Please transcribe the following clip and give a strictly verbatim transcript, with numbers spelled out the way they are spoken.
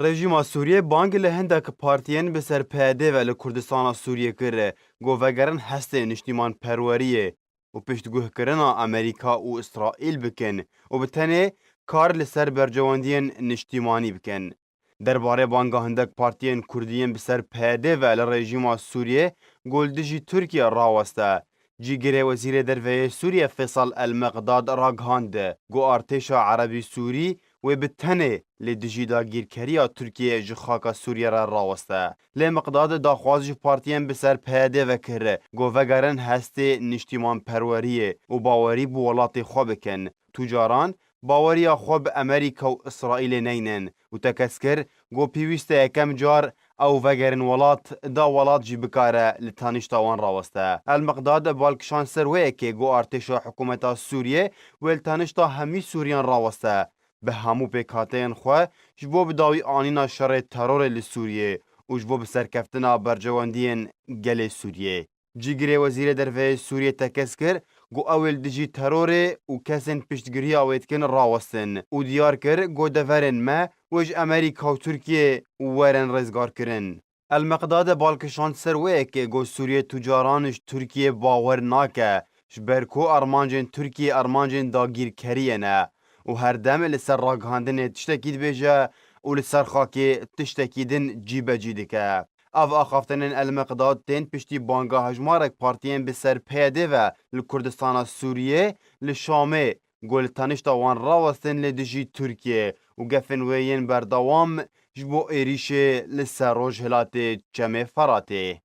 Rejîma Sûriyê bang li hindek partiyên bi ser P Y D ve li Kurdistana Sûriyê kir, ku vegerin hestê niştîmanperweriyê û piştguhkirina Amerîka û Îsraîl bikin û bi tenê kar li ser berjewendiyên niştîmanî bikin. Derbarê banga hindek partiyên Kurdî yên bi ser P Y D ve li rejîma Sûriyê ku li dijî Tirkiye raweste, cîgirê Wezîrê Derve yê Sûriyê Feysal El Meqdad ragihand ku artêşa Erebî Sûrî wê bi tenê li dijî dagîrkeriya Tirkiyeyê ji xaka Sûriyê re raweste. Lê Meqdad daxwaz ji partiyên bi ser P Y D ve kir ku vegerin hestê niştîmanperweriyê û bawerî bi welatê xwe bikin. Tu caran baweriya xwe bi Amerîka û Îsraîlê neynin û tekez kir ku pêwîst e yekem car ew vegerin welat, da welat jî bikare li tanîşta wan raweste. El Miqdad bal kişand ser wê yekê ku artêşa hikûmeta Sûriyê wê li tanîşta hemî Sûriyan raweste, bi hemû pêkhateyên xwe ji bo bi dawî anîna şerê terorê li Sûriyê û ji bo bi serkeftina berjewendiyên gelê Sûriyê. Cîgirê Wezîrê Derve yê Sûriyê tekez kir ku ew ê li dijî terorê û kesên piştgiriya wê dikin rawestin û diyar kir ku deverên me wê ji Amerîka û Tirkiyê werin rêzgarkirin. El Meqdade bal kişand ser wê yekê ku Sûriyê tu caran ji Tirkiyê bawer nake, ji ber ku armancên Tirkiyê armancên dagîrkeriyê ne û her dem li ser ragihandinê tiştekî dibêje û li ser xakê tiştekî din cîbecî dike. Ev axaftinên El Miqdad tên piştî banga hejmarek partiyên bi ser P Y D ve li Kurdistana Sûriyê, li Şamê, ku li tanişta wan rawestin li dijî Tirkiyê û gefên wê yên berdewam ji bo êrîşê li ser rojhilatê Çemê Feratê.